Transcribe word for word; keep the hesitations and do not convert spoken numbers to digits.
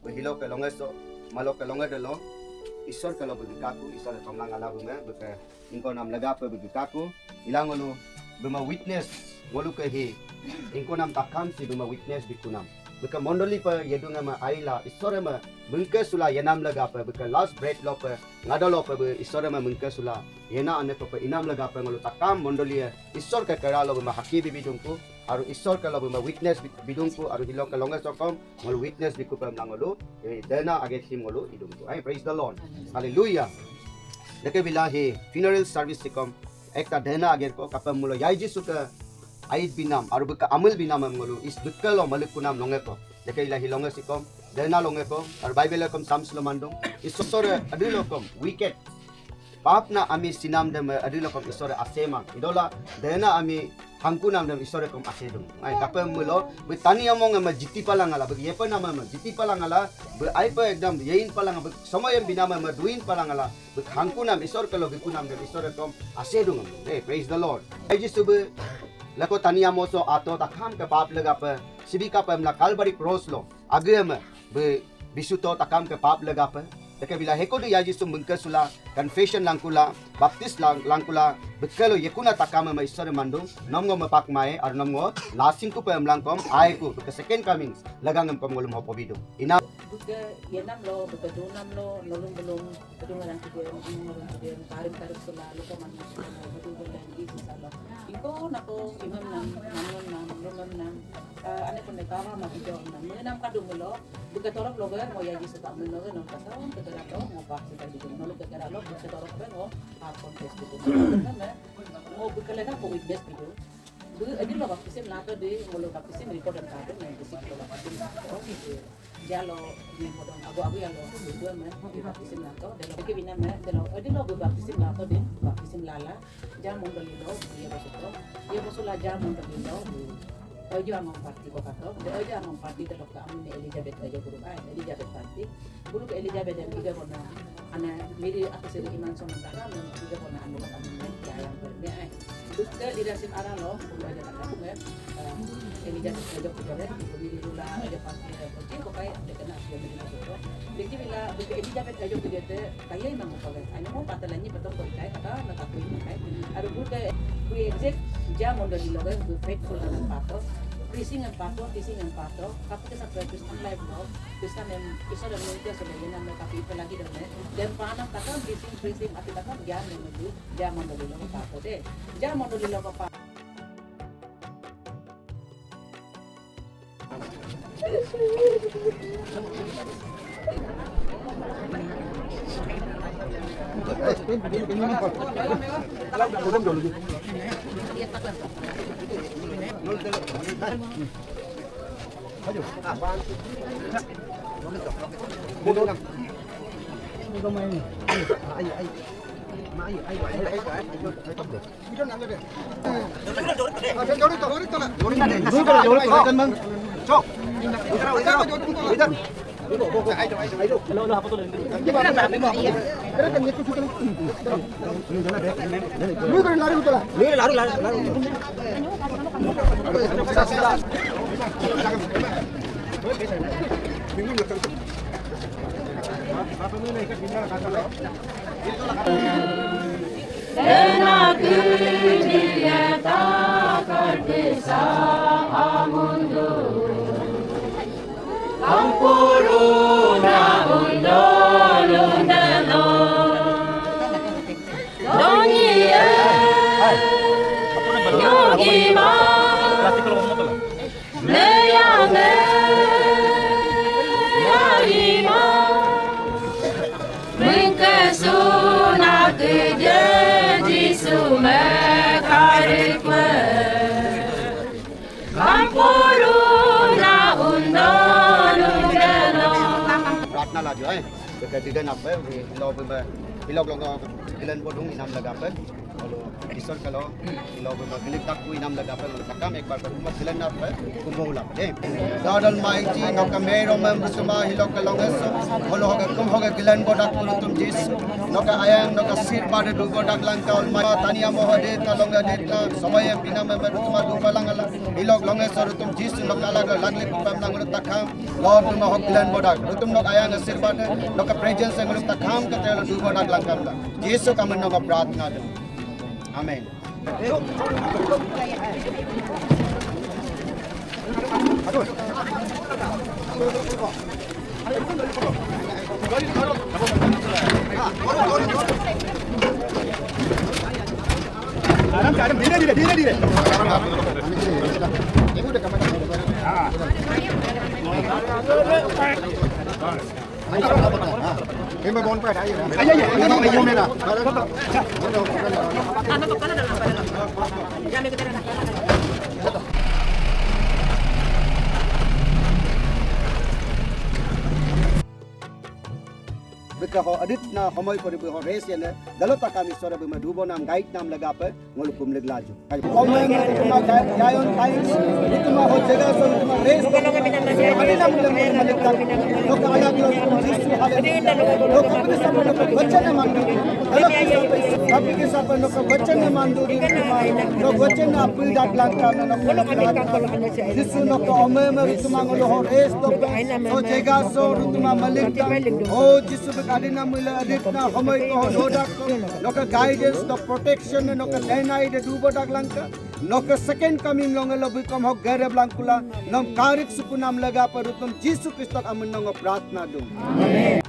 Bí hiloke longe so, maloke longe delo, Isor kelo bí gíkaku, Isor tomlang ala bíme, bíke ingkonam legape bí gíkaku, ila ngolu, bíme witness, ngoluke hi, ingkonam takam si bíme witness bikunam. Bíke mondoli pe yedung eme aila, Isor eme, mengke sula yenam legape, bíke last breath lope, ngado lope bí, Isor eme mengke sula, yena ane pe inam legape ngolu takam mondoli e, Isor ke kera lo bíme haki bibidungku, aru Isor kelo bíme witness bi-, bidungku, aru hiloke longe sokom, ngolu witness bikupe emla ngolu, eh, dena ager sim ngolu idungku. Ai, praise the Lord. Hallelujah. Deke bila hi funeral service sikom, ekta dena ager ko, kapemílo Yai Jisu ke ait binam, aru bíke amil binam em ngolu, is bíkelo malikunam longe ko. Deke ila hi longe sikom, dena longe ko, aru Bible kom Psalms lo mandung, Isor e adílokom, wicked. Paap na ami sinam dem, eh, adílokom Isor e asemang. Idola, dena ami hangkunam dem Isor e kom asedung. Ai, kapemílo, bí tani among eme jiti palangala, bí yepe nama eme jiti palangala, bí aipe ekdam yein palangala, bí somoyem binam eme duin palangala, bí hangkunam Isor kelo gíkunam dem Isor e kom asedung. Hey, praise the Lord. Ai Jisu bí, leko tani amo so ato takam ke paap legape, sibi kapemla Calvary cross lo. Agí eme, bí, bisuto takam ke paap legape. Deke bila heko de Yai Jisu mengke sula, confession langkula, baptis lang-, langkula, bíkelo yekuna takam eme Isor e mandung, nom ngo mepak mae, aru nom ngo, lasing kupe emlangkom, aiku, bíke second coming, legang em kom ngolum hopo bidung. Ina. Bíke yenam lo, bíke dunam lo, nolum belum, Kedung arang kídíem, among arang kídíem, karim karim sula, lupa manu sula, bedung bedung di sisa lo. Ingko nako imam nam, mangun nam, rumam nam, eh, ane pun kawa ma bijo nam. Mengenam kadung lo, bíke torop lo ber, mo Yai Jisu tak meno ber, nom kata, ke kera lo, mo bak sita bijo, nolu ke kera lo, bíke torop ber, mo bak konfes bijo. Mo bíke lega ko witness bijo. Bí, edílo baptism lato de, ngolu baptism report dan kado, na bisi ko baptism lato, gitu. Jalo, ni modong abu-abu yalo, bí, bí, me, bí baptism lato, delo, ke bina me, delo, edílo bí baptism lato de, baptism lala, ja mondolilo, ye bosuto, ye bosula ja mondolilo, bí, ojo among party ko kato, bí, ojo among party delo ka amin Elizabeth ojo guru ai, Elizabeth party, guru ke Elizabeth dan tiga bona, Ane, Mary aku seri iman sono kaka, men tiga bona anu kata men ya yang ber, me ai. Bíke leadership ara lo, bulu aja kata men, eh, Elijah aja kujore, bulu lula aja pasti ada bukti, pokoknya ada kena sih, Mary masuk lo. Jadi bila, bíke Elijah aja kujete, kaya imang pokoknya. Ane mo pata lanyi petong kok ikai, kata, na kata ikai. Ada bíke, we exact, ja mondolilo, we faithful dengan pato, preaching and pato, teaching and pato, tapi kita sampai Christian life lo, Kristen em, Isor em nungke sule yena me tapi ipe lagi done. Dem panam takam, bising, prising, ati takam, gian em medu, ja mondolilo ko pato de. Ja mondolilo ko pa. Ena kídíe takar pisang amundu. Kampuru na undolun delo. Donyi e. Yogi ma. Meyame, yarima, mengkesuna keje Jisu mekarikwe. Kampuruna undonu delo. Pratna laju, eh. Beka tiga nape, ilo bima, ilo longo, gilan bodung inam lagape. Olo, Isor kalo, ilo bima gilik takku inam legape ngolu takam ekbar pe kuma silen nape kumbo ulap de. God Almighty, noka mero mem suma hilo kalongeso, olo hoga kum hoga gilen bodak Ruutum Jisu, noka ayang, noka sir bade du bodak langka Almighty, tani amo hode ta longa de ta, sobayem pinam mem Ruutuma du palangala, ilo longeso Ruutum Jisu, noka alag lagli kupam nang ngolu takam, Lord, numa hok gilen bodak. Ruutum nok ayang asir bade, noka presence ngoluk takam kate lo du bodak langkam la. Jisu kamen nongo pratna do. Amen. आराम से, आराम, धीरे धीरे, धीरे धीरे। हाँ। ये मैं बॉन्ड पे हटाइए ना। आइए, आइए, आइए, आइए। ये मेरा। Bika ho adit na homoi kori bi ho race yene, dalo takam Isor bima dubo nam guide nam legape, ngolu kumlik laju. Homoi na Ruutuma Zion Times, Ruutuma ho jega so Ruutuma race, adi nam le malik tak, noka alag lo Ruutum Jisu hale, noka apni sape noka bachan na mandu, dalo ki sape, kapi ki sape noka bachan na mandu, noka bachan na apni dak langka, noka Jisu noka homoi me Ruutuma ngolu ho race to, so jega so Ruutuma malik tak, o Jisu Adina mula aditna homoi ko hododak ko, noka guidance, noka protection, noka denai de dubo dak langka, noka second coming longe lo bikom hok gere blangkula, nom karik sukunam legape Ruutum Jisu Kristo amen nongo pratna dung. Amen.